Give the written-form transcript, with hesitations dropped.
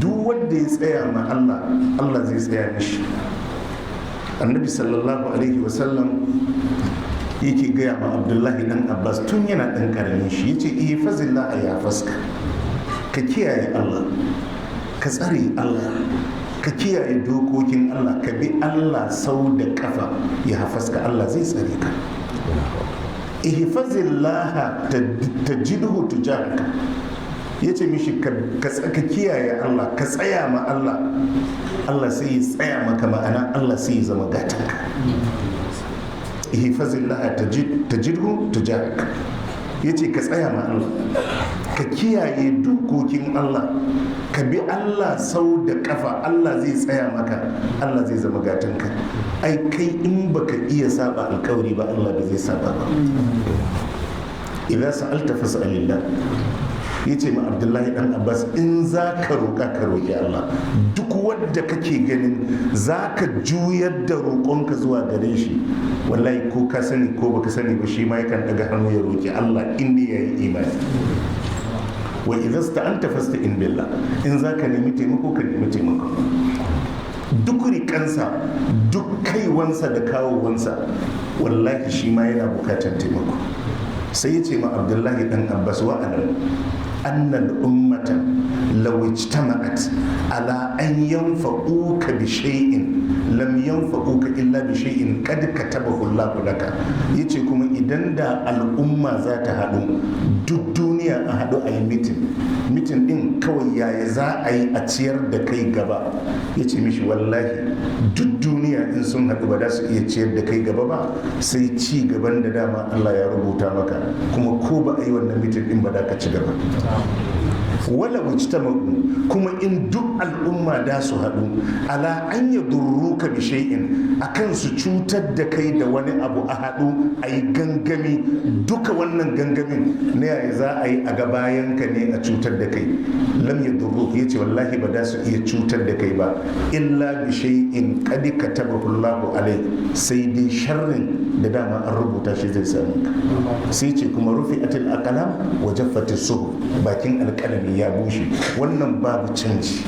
Duk wanda ya tsaya ma Allah, Allah zai tsaya mishi. Annabi sallallahu alaihi wasallam yake gaya ma Abdullahi dan Abbas tun yana dan karamin shi, yace: "Ihfazillah ya faska." Ka kiyaye Allah, ka tsare Allah, ka kiyaye dokokin Allah, ka bi Allah sau da kafa, ya hafaska, Allah zai tsare ka. Ihfazillah tajidhu tujahaka. Ya ce mishi ka kiyaye Allah, ka tsaya ma Allah, Allah sai ya tsaya maka. Ma'ana, Allah sai ya zama gatanka. Ihfazillah tajidhu tujahaka. Ya ce ka tsaya ma Allah, ka kiyaye dokokin Allah, ka bi Allah sau da kafa, Allah zai tsaya maka, Allah zai zama gatanka. Ai kai in baka iya saba alkawari ba, Allah ba zai saba ba. "Idza sa'alta fas'alillah." Ya ce ma Abdullahi dan Abbas, in za ka roƙa, ka roƙi Allah. Duk wadda kake ganin za ka juyar da roƙonka zuwa gare shi, wallahi ko ka sani ko baka sani ba, shi ma yakan daga hannu ya roƙi Allah inda ya yi imani. "Wa idza sta'anta fasta'in billah." In za ka nemi taimako, ka nemi taimako. Duk rikansa, duk kaiwansa da kawowansa, wallahi shi ma yana bukatar taimako. Sai ya ce ma Abdullahi dan Abbas: "Wa'alam annal ummata law ijtama'at ala an yanfa'uka bi shay'in, lam yanfa'uka illa bi shay'in qad katabahu Allahu laka." Yace kuma idan da al'umma za ta haɗu, duk duniya a haɗu a yi meeting, meeting din kawai yaya za a yi a ciyar da kai gaba, ya ce mishi wallahi duk duniya in sun haɗu ba za su iya ciyar da kai gaba ba, sai ci gaban da dama Allah ya rubuta maka. Kuma ko ba a yi wannan meeting din ba, da ka ci gaba. "Wala mujtama'u", kuma in duk al'umma da su haɗu, "ala an yadurruka bi shay'in", akan su cutar da kai da wani abu, a haɗu a yi gangami, duka wannan gangamin na yaya za a yi a ga bayan ka ne a cutar da kai, "lam yadurruka", yace wallahi ba da su iya cutar da kai ba, "illa bi shay'in qad katabahu Allahu alayk", sai dai sharrin da dama an rubuta shi zai same ka. Sai ce kuma "rufi'atil aqlam wa jaffatis suhuf", bakin alƙalami ya bushe, wannan babu canji.